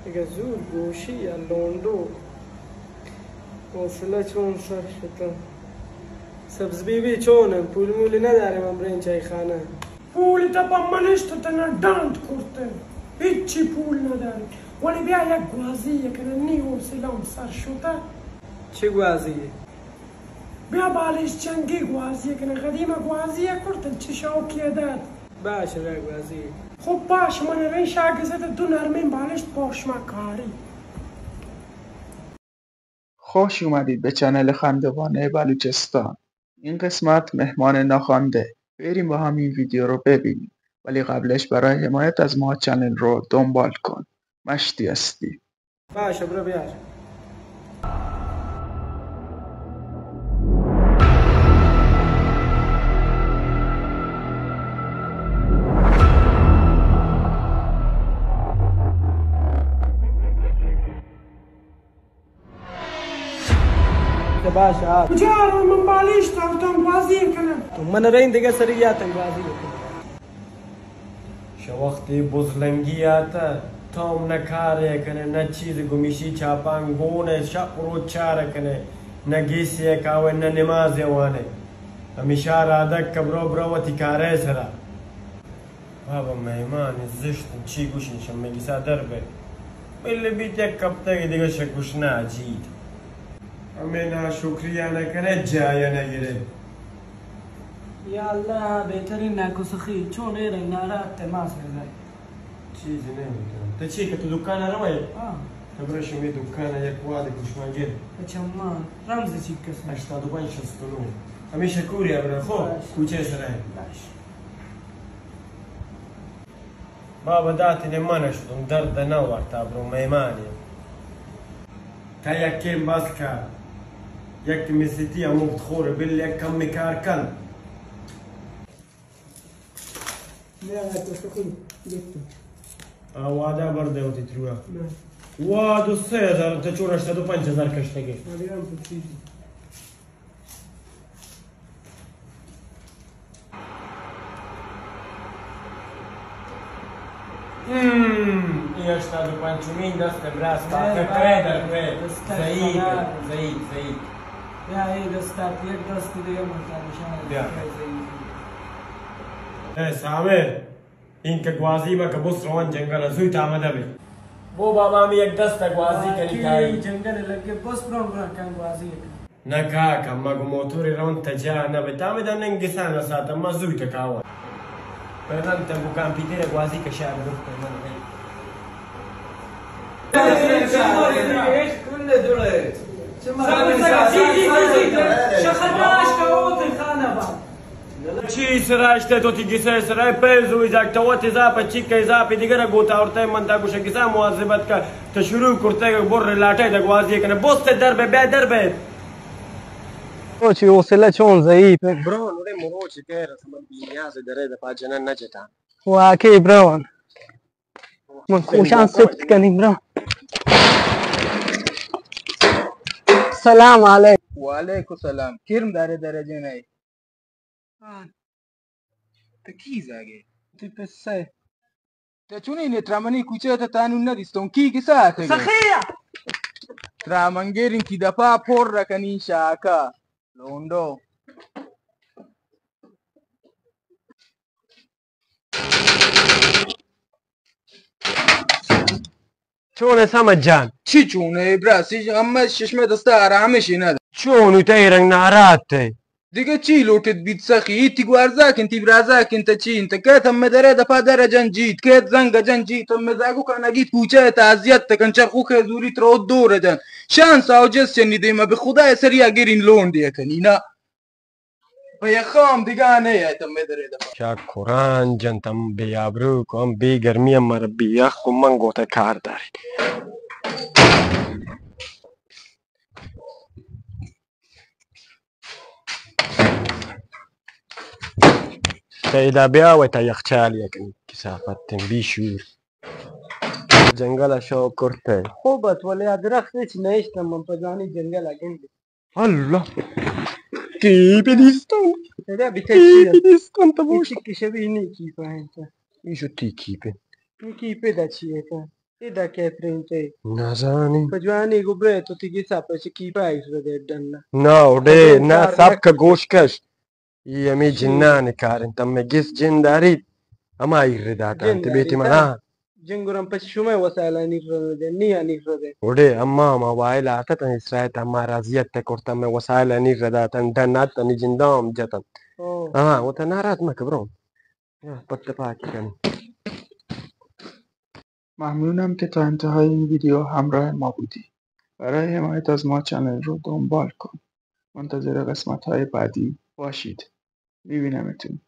دگہ زور گوشی یا لونڈو. حوصلہ چون سر شتہ. سبز بی بی چون انت؟ پول مولی ندارے من برین چای خانہ؟ پول تہ پہ من اشت تنا ڈانٹ کرتہ. ہچی پول ندارے. ولی بیا یک گوازی یے کنہ، نی حوصلہ ہم سر شتہ. چی گوازی یے؟ بیا بالش چنگی گوازی کنہ، قدیمہ گوازی کرتن، چی شوقی دات. باش را گوازی. خب باش، من رین شاگزت دو نرمین بالش پاش ما کاری. خوش اومدید به چنل خندوانهٔ بلوچستان. این قسمت مهمان ناخوانده. بریم با هم این ویدیو رو ببینیم. ولی قبلش برای حمایت از ما چنل رو دنبال کن. مشتی هستی. باشه، برو بیار. باشه، آ. کجا رو من بالیش تاوتان گوازی کنم؟ تو من رین دگه سری یا تن گوازی کنم. شہ وختے بزلنگی آتہ، تو ہم نہ کارے کنے، نہ چیز گمیشی چاپان گون ئے، شپ روچ چار کنے، نہ گیسے کاوے، نہ نماز وانے. ہمیشہ رادک کہ برو برو وتی کارے سرا. بابا مہمان زشت چی گوشن، شمے گسا در بے. بل بیت یک ہفتہ دگہ شہ گشنا جیت. ہمے ناشکری نہ کنے، جایا نہ گرے. یا اللہ، بہترین ناکو سخی، چون اے رنگ ناراحت تے ماس رزائی. چیز نہ ہوتا. تو چی کہ تو دکان روئے؟ ہاں. تو برو شمی دکان یک واد گوشمان گر. اچھا، ما رمز چی کس؟ ہشتاد و پنج شست و نو. ہمیشہ کوری ابرا خو، باش. کوچے سرائے. باش. بابا داتی نے من شدم، درد نہ ورتا برو مہمانی. تا یکیں بس کا، یک مسیتی ہم مفت خور بل یک کم کار کن. آ وعدہ بر دے ہوتی تروا. وعدہ سے ہزار، تو چور ہشتاد و پنج ہزار کشتے گے. ہم، اے ہشتاد و پنچمی دست براس پاکر کرے در پہ. ضعیف، ضعیف، ضعیف. بیا، اے دست ات، یک دست دگہ من تا نشان بیا. ضعیف. اے سامر، اینکہ گوازی مہ کہ بس روان جنگل ء، زوت آمدہ بے. بو بابا، ہمے یک دست ء گوازی کنی کائی. جنگل ء لگے، بس بران بران کن گوازی کن. نہ کاکا، ما گو موتور روان تجا نہ بے، تامدا ننگ گسان ء ساعت ما زوت کاوا. پرنت بو کمپیوٹر ء گوازی کشار گفت من. شخر راش کا اوتن خانہ با. چی سرا اشتے تو تی گسے سرا پیزو ازاک تو وت ازاپ چیک ازاپ دیگر گوتا اورتے من تا گوش گسا مواظبت کا. تو شروع کرتے بر لاٹے دگوازی کنے بوست در بے بے در بے. تو چی حوصلہ چون ضعیف ہے. برو نورے مروچ کہر سمجھ بی نیاز درے دپا جنن نہ جتا. واقعی برو. من کوشان سفت کنیم برو. سلام علیکم. وعلیکم سلام. کرم دارے درجہ نئے. ہاں. تو کی زاگے؟ تو پسے. تو چونی نے ترا منی کوچہ تا تانون نہ دیستون کی کسا آتے؟ سخیا. ترا منگیرین کی دپا پر رکنی شاکا. لونڈو. چون ہے سمجھ جان؟ چی چون ہے برا؟ سی ہم ششمے دستا آرامش نہ. چون تئی رنگ ناراحت ہے؟ دیگہ چی لوٹت بیت سخی؟ تی گوارزاک انت، تی برازاک انت، چی انت؟ کیت ہمے درے دپا در جن جیت، کیت زنگ جن جیت، ہمے زاگو کا نگیت کوچہ تعزیت تکن چرخو کے زوری ترو دور جن. شان ساو جس چنی دیما بہ خدا سریا گرین لون دیا کنی نا. پہ یخ ہم دگہ نہ یات ہمے درے دپا. چا قرآن جنت ہم بے آبرو کو ہم بے گرمی ہم مر بے یخ کو من گوتہ کار داری. تہ ادا بیا و تا یخچال یک کثافت بی شور. جنگل ء شوق کرتے. خوب ات، ولی آ درخت ہچ نہ اشتم من پہ جوانی جنگل ء گندے. اللہ. کیپ دیستان. ادا بیتہ کیپ دیستان تو بوش. چک شبی نی کیپ انت. ایشو تی کیپ. نی کیپ دا چی ہے تا؟ ادا کیترین تے؟ نزانی۔ پہ جوانی گو برے تو تی گسا پہ چہ کیپا ایش ردے ڈن نا۔ نا، اوڈے، نا، سب کا گوش کش۔ ای ہمیں جنانی کار انت، ہمیں گس جن داریت، ہما ایر داتاں، جن تے بیتی داریت، منا۔ ہاں۔ جن گرم پچ شمئے وسائل انیر ردے، نی انیر ردے۔ اوڈے، اما، اما وائل آتت، اسرائیل اما راضیت تے کرت، ہمیں وسائل انیر رداتن، ڈن ات، انی جندام جتن۔ او۔ ہاں، وہ تا ناراض مک برو۔ ہاں، پت پاکی کنی۔ ممنونم که تا انتهای این ویدیو همراه ما بودی. برای حمایت از ما چنل رو دنبال کن. منتظر قسمت‌های بعدی باشید. می‌بینمتون.